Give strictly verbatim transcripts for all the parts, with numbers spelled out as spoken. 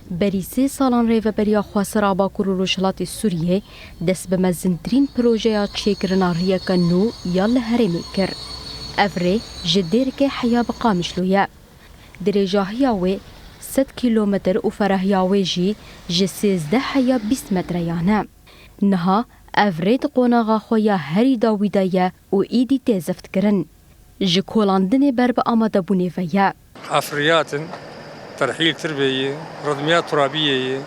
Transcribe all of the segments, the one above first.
Berî sê salan Rêveberiya Xweser a Bakur û Rojhilatê Sûriyê dest bi mezintirîn projeya çêkirina riyeke nû ya li herêmê kir. Ev rê ji Dêrikê heya bi Qamişlo ye. Dirêjahiya wê sed kîlometr û ferahiya wê jî ji sêzdeh heya bîst metreyan e. Niha ev rê di qonaxa xwe ya herî dawî de ye û îdî tê ziftkirin. Ji kolandinê ber bi amadebûnê ve ye. Efriyatin, terhîl tir bêyî, ridmiyat turabiyê yî.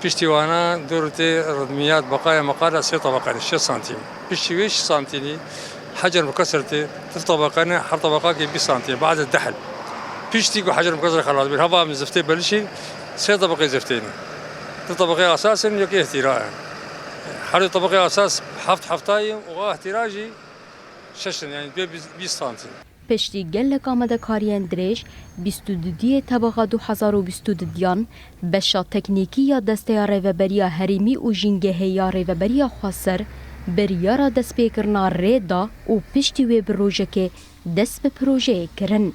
Piştî wana dûr tê ridmiyat beqaya meqala sê tebeqanî, şeş santîm. Piştî wê şeş santînî hecer mukesir tê, tif tebeqanî, her tebeqakê bîst santîm, bazê dehil. Piştî ku hecer mukesir xelas bî, hava min ziftê belişî, sê tebeqê ziftê ne. Du tebeqê asas in, yekê ihtîra ye. Her du tebeqê asas heft heftayî û a ihtîra jî şeş in, yani duyê bîst, bîst santîm. Piştî gelek amadekariyên dirêj, bîst û dudiyê tebaxa du hezar û bîst û dudiyan, beşa teknîkî ya Desteya Rêveberiya Herêmî û Jîngehê ya Rêveberiya Xweser biryara destpêkirina rê da û piştî wê bi rojekê dest bi projeyê kirin.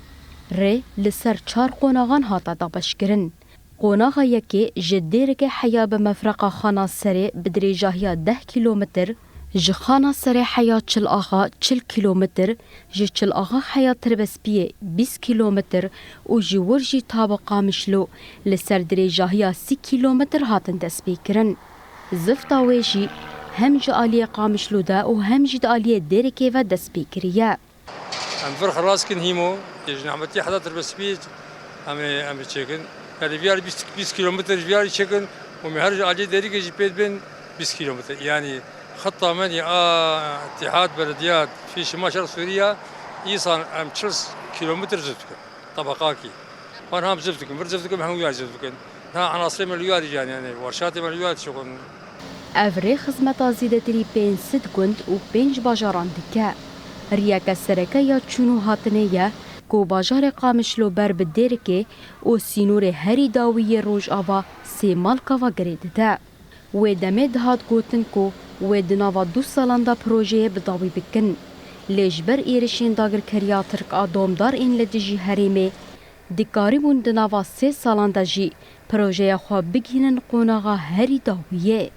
Rê li ser çar qonaxan hate dabeşkirin. Qonaxa yekê ji Dêrikê heya bi mefreqa Xana Serê bi dirêjahiya deh kîlometr, ji Xana Serê heya Çil Axa çil kîlometr, ji Çil Axa heya Tirbespiyê bîst kîlometr û ji wir jî ta bi Qamişlo li ser dirêjahiya sî kîlometr hatin destpêkirin. Zifta wê jî hem ji aliyê Qamişlo de û hem jî di aliyê Dêrikê ve dest pê kiriye. Em vir xelas kin hîmo, yê ji nehmetî heta Tirbespiyê em ê, em ê çêkin. Yanî viyarî bîst, bîst kîlometr ji viyarî çêkin û me her ji aliyê Dêrikê jî pê dibên bîst kîlometr. Yanî xeta me dî a Îtîhad Belediyat fî Şima Şer Sûriya, îsan em çil kîlometr zift dikin. Tabaqakî. Wan ham zift dikin, vir zift dikin, hemû yar zift dikin. Na enasirê me li wî yarî jî, yani, yani, werşatê me li wî yarî çêkon. Ev rê xizmeta zêdetirî pênc sed gund û pênc bajaran dike. Riyeke sereke ya çûn û hatinê ye ku bajarê Qamişlo ber bi Dêrikê û sînorê herî dawî yê Rojava Sêmalka ve girê dide. Wê demê dihat gotin ku wê di nava du salan de projeyê bi dawî bikin. Lê ji ber êrişên dagirkeriya Tirk a domdar ên li dijî herêmê, dikarîbûn di nava sê salan de jî projeya xwe bigihînin qonaxa herî dawiyê.